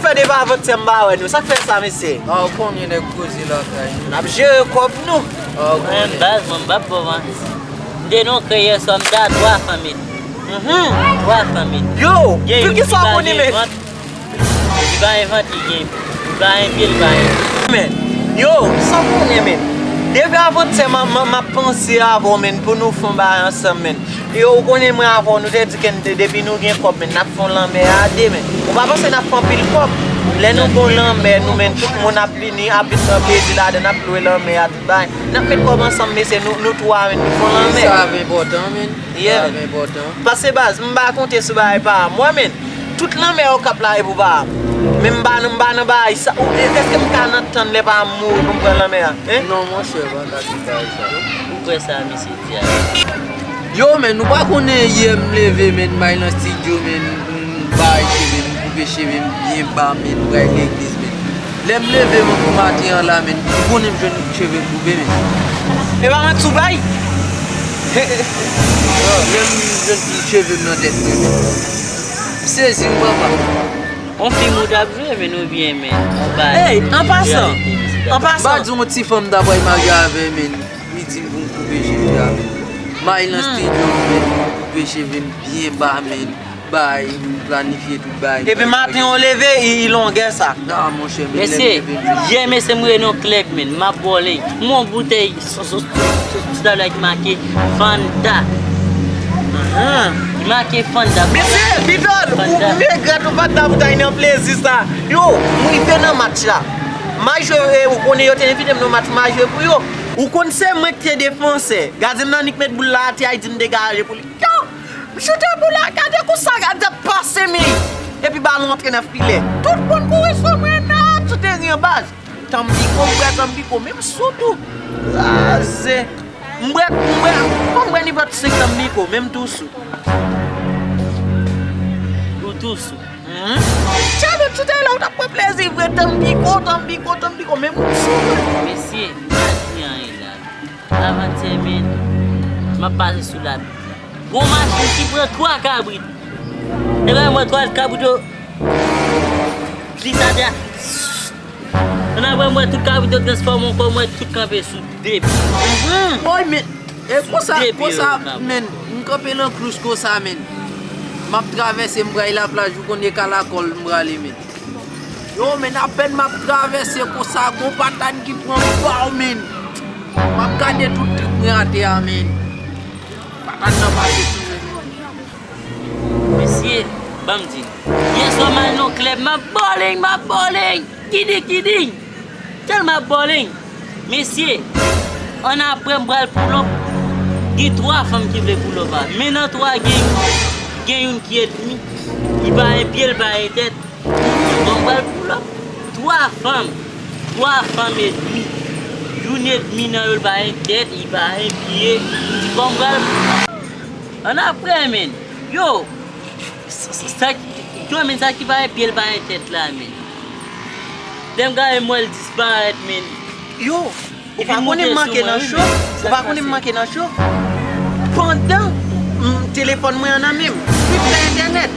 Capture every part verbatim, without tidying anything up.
Fè depi avantyè m pa wè nou. Sa k fè sa, mesye? Ah, ou konnen nèg koze lakay. N ap jere kòb nou. Ah, ou konnen. Mwen, baz, mwen, m p ap ba w manti. M te nan krè yè swa, m te a twa fanm ede. Mhm. Twa fanm ede. Yo, gen youn ki pa gen vant. Li pa gen vant, li gen, li pa gen pye, li pa gen. Men, yo, sa w konnen, men. Depi avantyè, m, m, m ap panse avè w, men, pou nou fè yon bagay ansanm, men. Yo, ou konnen mwen avè w, nou te di ke n te, depi nou gen kòb, men, n ap fè yon lanmè a de, men. Ou pa panse n ap fè anpil kòb? Lè nou gon lanmè, nou, men, tout moun ap vini, ap vin pran plezi ladan, n ap lwe lanmè a, tout bagay. N ap met kòb ansanm, mesye, nou, nou twa, men, nou fè yon lanmè. Sa ap enpòtan, men. Yeah. Sa ap enpòtan. Paske baz, m pa konte sou bagay pa m. Mwen, men, tout lanmè Okap la e pou pa m. Men m pa, m pa nan bagay sa. Ou, èske m ka nan tann lè pa m mouri pou m pran lanmè a? Hein? Non, monchè, pa ka di bagay sa. Ou kwè sa, mesye? Yo, men, nou pa konnen yè m leve, men, m al nan estidyo, men, m bay cheve m, m koupe cheve m byen ba, men, m pral legliz, men. Lè m leve, men, pou maten an la, men, ou konnen m jwenn cheve m koupe, men. E pa manti w bay? Lè m jwenn cheve m nan tèt mwen, men. M sezi, m papa. On fim ou t ap jwe, men, oubyen, men, on bagay. Hey, an pasan, an pasan. M pa di yon ti fanm m ta pral marye avè, men. Li di m pou m koupe cheve a, men. M al nan estidyo, men, m koupe cheve m byen ba, men. Bay, m planifye tout bagay. Epi maten w leve, i, i longè sa. Ah, monchè, men, lè m leve m jwenn. Mesye, yè, mesye, m rele yon klèb, men. M ap bòle. M wè yon boutèy sou, sou, sou, sou, sou tab la ki make Fanta. Ahan. Li make Fanta. Mesye, Bidòl, ou regrèt ou pa t ap tay nan plezi sa. Yo, m rive nan match la. M al jwe, eh, ou konnen yo te envite m nan match, m al jwe pou yo. Ou konn se mwen ki te defansè. Gade m nan nik met boul la atè a, li di m degaje pou li. Yo! M choute boul la, gade konsa, gade ap pase men. Epi balon antre nan filè. Tout moun kouri sou mwen nan sou teren an baz. Tanbiko, m bwè tanbiko, men m sou tou. Kraze. M bwè, m bwè, fò m bwè nenpòt senk tanbiko, men m tou sou. Ou tou sou. Mhm. Tchè, tout sou teren la, ou t ap pran plezi vre, tanbiko, tanbiko, tanbiko, men m tou sou vre. Mesye, m pa di anyen la. Avantyè, men, m ap pase sou lapli. Gon machin ki pran twa kabrit. Epi mwen twa kabrit yo glise atè. Ann apre mwen tout kabrit yo transfòme ankò, mwen tout kanpe sou de pye. Woy, men, e konsa, konsa, men, m kanpe nan klouch konsa, men. M ap travèse, m pral laplaj, ou konnen kalakòl m prale, men. Yo, men, apèn m ap travèse konsa, gon patane ki pran m, waw, men. M ap gade tout tèt mwen atè a, men. Patane nan pase sou mwen. Mesye, ban m di n. Yè swa m al nan klèb, m ap bòleng, m ap bòleng. Kiding, kiding. Tèlman ap bòleng. Mesye, ann apre m pral pull up. Gen twa fanm ki vle pull up a. Men nan twa gen youn, gen youn ki edmi. Li pa gen pye, li pa gen tèt. Bon, m pral pull up. Twa fanm. Twa fanm edmi. Youn edmi nan yo, li pa gen tèt, li pa gen pye. Bon, m pral pull up. Ann apre, men. Yo, sa, sa, sa ki, yo, men, sa ki pa gen pye, li pa gen tèt la, men. Lè m gade m wè l disparèt, men. Yo, ou pa konnen m manke nan cho? Ou pa konnen m manke nan cho? Pandan, mm, telefòn mwen an nan men m, m pa gen entènèt.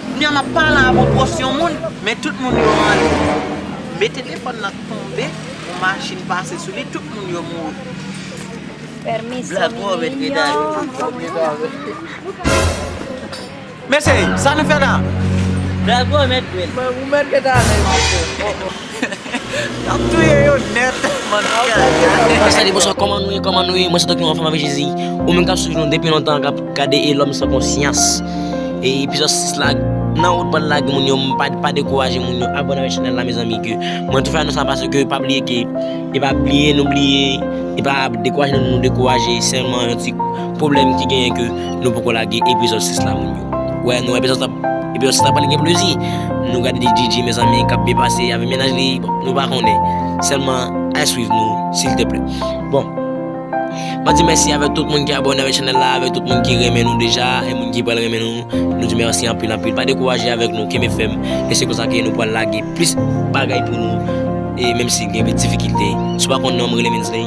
Kounye a m ap pale avè w pwòch yon moun, men tout moun yo anlè. Men telefòn nan tonbe, yon machin pase sou li, tout moun yo mouri. Pèmiso, mi ninyon. Mesye, sa nou fè la? Bravo, mèt Dwèl. Mwen, ou mèt ret avè misye. N ap touye yo nèt, mann. Salut, bonswa, kòman nou ye, kòman nou ye? Mwen se Doktè Anfan avèk Jezi. Ou menm k ap swiv nou depi lontan, k ap gade E Lòm San Konsyans. E epizòd sis la, nan wout pral lage moun yo, pa, pa dekouraje moun yo, abòne avèk chanèl la, mezanmi, ke mwen tou fè anons la, paske pa bliye ke, e pa bliye, nou bliye, e pa dekouraje nou, nou dekouraje, sèlman yon ti pwoblèm ki genyen ke nou poko lage epizòd sis la, moun yo. Wè, nou epizòd sa, epizòd sis la pral gen plezi. Nou gade D J G, mezanmi, k ap byen pase avèk mennaj li, bon, nou pa konnen. Sèlman, al swiv nou, silteplè. Bon. Mwen di mèsi avèk tout moun ki abòne avèk chanèl la, avèk tout moun ki renmen nou deja, e moun ki pral renmen nou, nou di mèsi anpil, anpil. Pa dekouraje avèk nou, kenbe fèm. E se konsa ke nou pral lage plis bagay pou nou. E menm si gen difikilte, si w pa konn non m, rele Minsley.